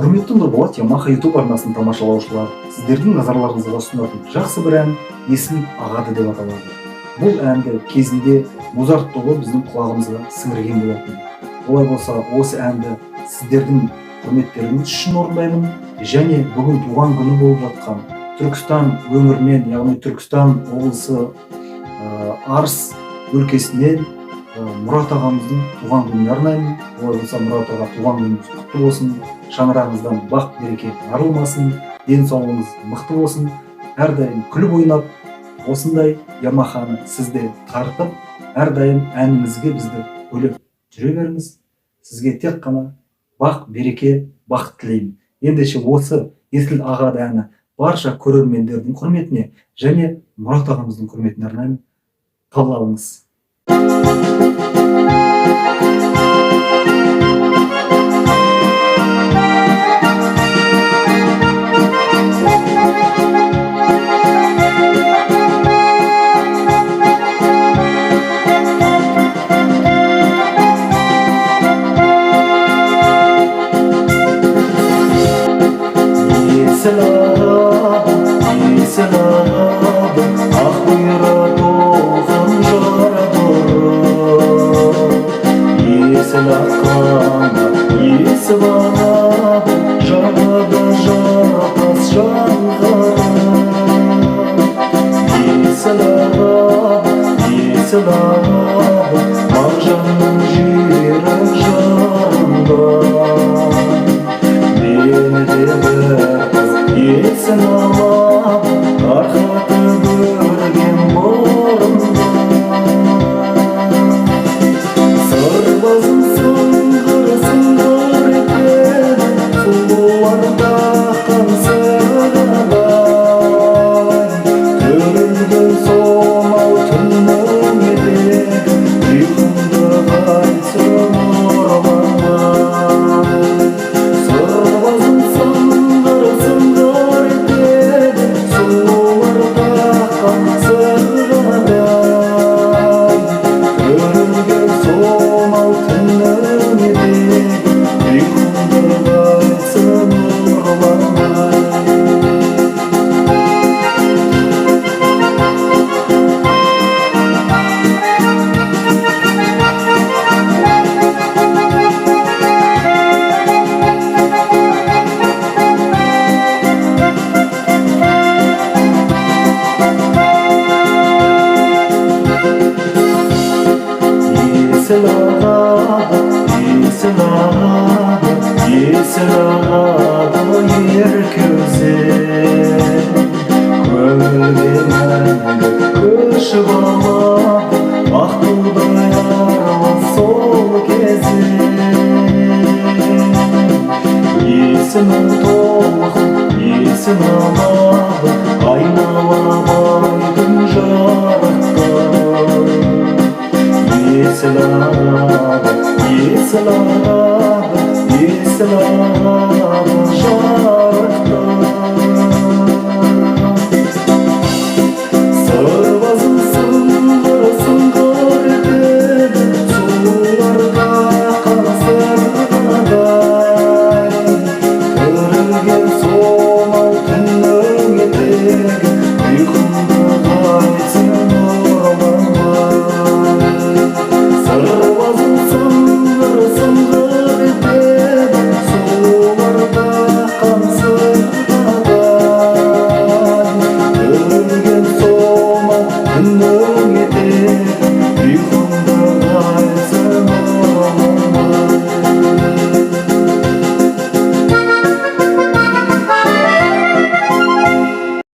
Құрметті Нұрболат Ямаха YouTube арнасын тамашалаушылар, сіздердің назарларыңызға ұсынатын жақсы бір ән «Есіл ағады» деп аталады. Бұл әнді кезінде Музарт тобы біздің құлағымызға сіңірген болатын. Олай болса, осы әнді сіздердің құрметтеріңіз үшін орындаймын және бүгін туған күні болып жатқан Түркістан өңірінен, яғни Түркістан облысы, Арыс өлкесінен Мұрат ағамыздың туған күніне арнаймын. Олай болса, Мұрат аға, туған күніңіз құтты болсын, шаңырағыңыздан бақ береке арылмасын, денсаулығыңыз мықты болсын, әрдайым күліп ойнап, осындай Ямаханы сізде тартып, әрдайым әніңізге бізді бөлеп жүре беріңіз. Сізге тек қана бақ, береке, бақыт тілеймін. Ендеше, осы «Есіл ағады» әні барша көрермендердің құрметіне және Мұрат ағамыздың құрметіне арнаймын. Қабыл алыңыз. Есіл ағады, есіл ағады, ақ бұйра толқын жар бұрып. Есіл аққанда, есіп ағады, жағада жартас жаңғырып. Есіл ағады, есіл ағады, Мағжанның жүйрік жырында. Мені де бір қыз есін алады, тарқатып өрген бұрымды. Сырбазым сыңғыр сыңғыр етеді, сұлулар таққан сырғадай. Түрілген сонау түннің етегі, ұйқымды қайтсын ұрланбай. Сырбазым сыңғыр сыңғыр етеді, сұлулар таққан сырғадай. Түрілген сонау түннің етегі, ұйқымды қайтсын ұрланбай. Есіл ағады, есіл ағады, есіл ағады ерке өзен. Көңілге мәңгі көшіп алады, ақтаудай аралы сол кезең. Есімін толқын есін алады, айнала байдың жарықта. Есіл ағады, есіл ағады, есіл ағады.